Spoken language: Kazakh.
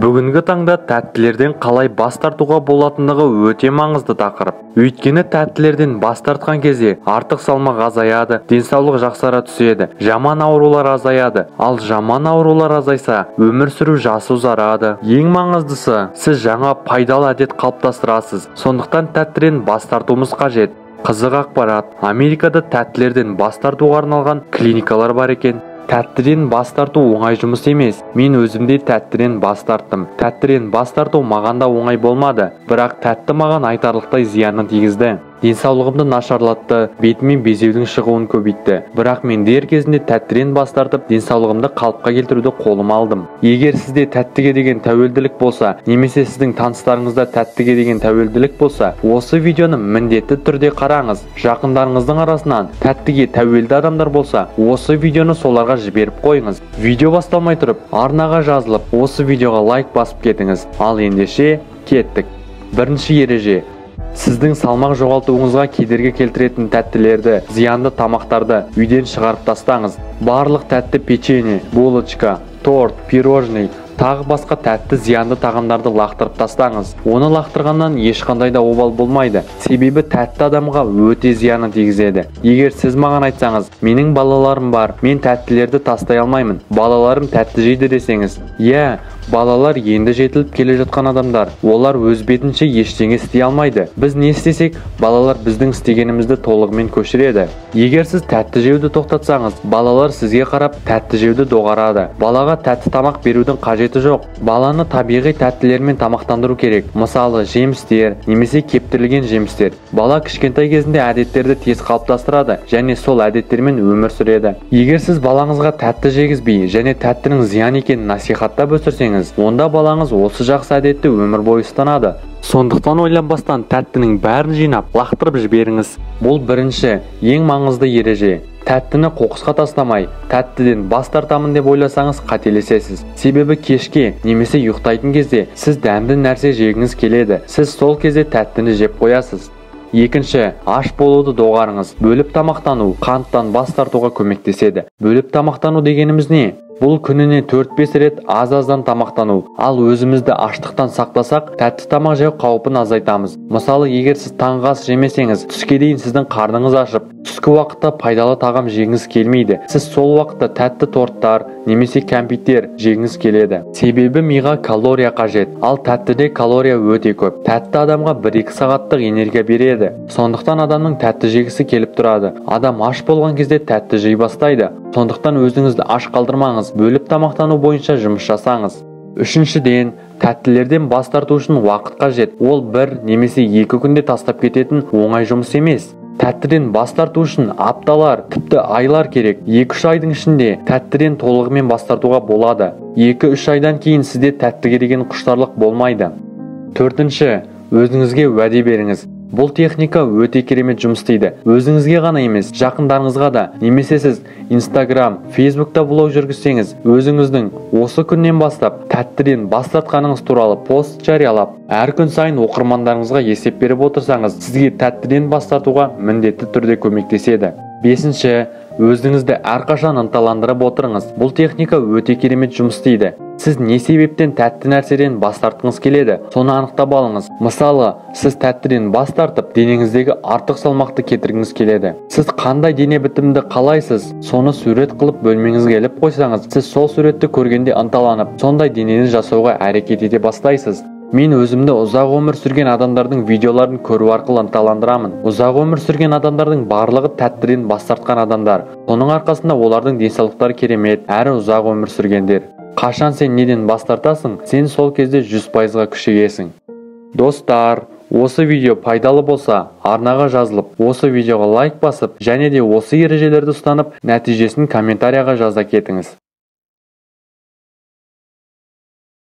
Бүгінгі таңда тәттілерден қалай бас тартуға болатындығы өте маңызды тақырып. Өйткені тәттілерден бас тартқан кезде артық салмақ азаяды, денсаулық жақсара түседі, жаман аурулар азаяды. Ал жаман аурулар азайса, өмір сүру жасы ұзарады. Ең маңыздысы, сіз жаңа пайдалы әдет қалыптастырасыз. Сондықтан тәттіден бас тартуымыз қажет. Қызық ақпарат, Америкада тәттілерден бас тартуға арналған клиникалар бар екен. Тәттіден бас тарту оңай жұмыс емес. Мен өзімде тәттіден бас тарттым. Тәттіден бас тарту маған да оңай болмады. Бірақ тәтті маған айтарлықтай зиянын тигізді. Денсаулығымды нашарлатты, бетіме безеудің шығуын көбейтті. Бірақ мен дер кезінде тәттіден бас тартып, денсаулығымды қалыпқа келтіруді қолыма алдым. Егер сізде тәттіге деген тәуелділік болса, немесе сіздің таныстарыңызда тәттіге деген тәуелділік болса, осы видеоны міндетті түрде қараңыз. Жақындарыңыздың арасынан тәттіге тәуелді адамдар болса, осы видеоны соларға жіберіп қойыңыз. Видео басталмай тұрып, арнаға жазылып, осы видеоға лайк басып кетіңіз. Ал ендеше, кеттік. Бірінші ереже. Сіздің салмақ жоғалтуыңызға кедергі келтіретін тәттілерді, зиянды тамақтарды үйден шығарып тастаңыз. Барлық тәтті печенье, булочка, торт, пирожный, тағы басқа тәтті зиянды тағамдарды лақтырып тастаңыз. Оны лақтырғаннан ешқандай да обал болмайды. Себебі тәтті адамға өте зиянын тигізеді. Егер сіз маған айтсаңыз, менің балаларым бар, мен тәттілерді тастай алмаймын, балаларым тәтті жейді десеңіз, иә, балалар енді жетіліп келе жатқан адамдар. Олар өз бетінше ештеңе істей алмайды. Біз не істесек, балалар біздің істегенімізді толығымен көшіреді. Егер сіз тәтті жеуді тоқтатсаңыз, балалар сізге қарап тәтті жеуді доғарады. Балаға тәтті тамақ берудің қажеті жоқ. Баланы табиғи тәттілермен тамақтандыру керек. Мысалы, жемістер немесе кептірілген жемістер. Бала кішкентай кезінде әдеттерді тез қалыптастырады және сол әдеттермен өмір сүреді. Егер сіз балаңызға тәтті жегізбей және тәттінің зиян екенін насихаттап өсірсеңіз, онда балаңыз осы жақсы әдетті өмір бойы ұстанады. Сондықтан ойланбастан тәттінің бәрін жинап, лақтырып жіберіңіз. Бұл бірінші, ең маңызды ереже. Тәттіні қоқысқа тастамай, тәттіден бас тартамын деп ойласаңыз қателесесіз. Себебі кешке немесе ұйықтайтын кезде сіз дәмді нәрсе жегіңіз келеді. Сіз сол кезде тәттіні жеп қоясыз. Екінші, аш болуды доғарыңыз. Бөліп тамақтану қанттан бас тартуға көмектеседі. Бөліп тамақтану дегеніміз не? Бұл күніне 4-5 рет аз-аздан тамақтану. Ал өзімізді аштықтан сақтасақ, тәтті тамақ жеу қаупін азайтамыз. Мысалы, егер сіз таңғы ас жемесеңіз, түске дейін сіздің қарныңыз ашып, түскі уақытта пайдалы тағам жегіңіз келмейді. Сіз сол уақытта тәтті торттар немесе кәмпиттер жегіңіз келеді. Себебі миға калория қажет. Ал тәттіде калория өте көп. Тәтті адамға 1-2 сағаттық энергия береді. Сондықтан адамның тәтті жегісі келіп тұрады. Адам аш болған кезде тәтті жей бастайды. Сондықтан өзіңізді аш қалдырмаңыз, бөліп тамақтану бойынша жұмыс жасаңыз. Үшіншіден, тәттілерден бас тарту үшін уақыт қажет. Ол 1 немесе 2 күнде тастап кететін оңай жұмыс емес. Тәттіден бас тарту үшін апталар, тіпті айлар керек. 2-3 айдың ішінде тәттіден толығымен бас тартуға болады. 2-3 айдан кейін сізде тәттіге деген құштарлық болмайды. Төртінші, өзіңізге уәде беріңіз. Бұл техника өте керемет жұмыс істейді. Өзіңізге ғана емес, жақындарыңызға да. Немесе сіз Instagram, Facebookта блог жүргізсеңіз, өзіңіздің осы күннен бастап тәттіден бас тартқаныңыз туралы пост жариялап, әр күн сайын оқырмандарыңызға есеп беріп отырсаңыз, сізге тәттіден бас тартуға міндетті түрде көмектеседі. Бесінші, өзіңізді әрқашан ынталандырып отырыңыз. Бұл техника өте керемет жұмыс істейді. Сіз не себептен тәтті нәрседен бас тартқыңыз келеді, соны анықтап алыңыз. Мысалы, сіз тәттіден бас тартып, денеңіздегі артық салмақты кетіргіңіз келеді. Сіз қандай дене бітімді қалайсыз, соны сурет қылып бөлмеңізге іліп қойсаңыз, сіз сол суретті көргенде ынталанып, сондай денені жасауға әрекет ете бастайсыз. Мен өзімді ұзақ өмір сүрген адамдардың видеоларын көру арқылы ынталандырамын. Ұзақ өмір сүрген адамдардың барлығы тәттіден бас тартқан адамдар. Соның арқасында олардың денсаулықтары керемет, әрі ұзақ өмір сүргендер. Қашан сен неден бас тартасың, сен сол кезде 100%-ға күшейесің. Достар, осы видео пайдалы болса, арнаға жазылып, осы видеоға лайк басып, және де осы ережелерді ұстанып, нәтижесін комментарияға жаза кетіңіз.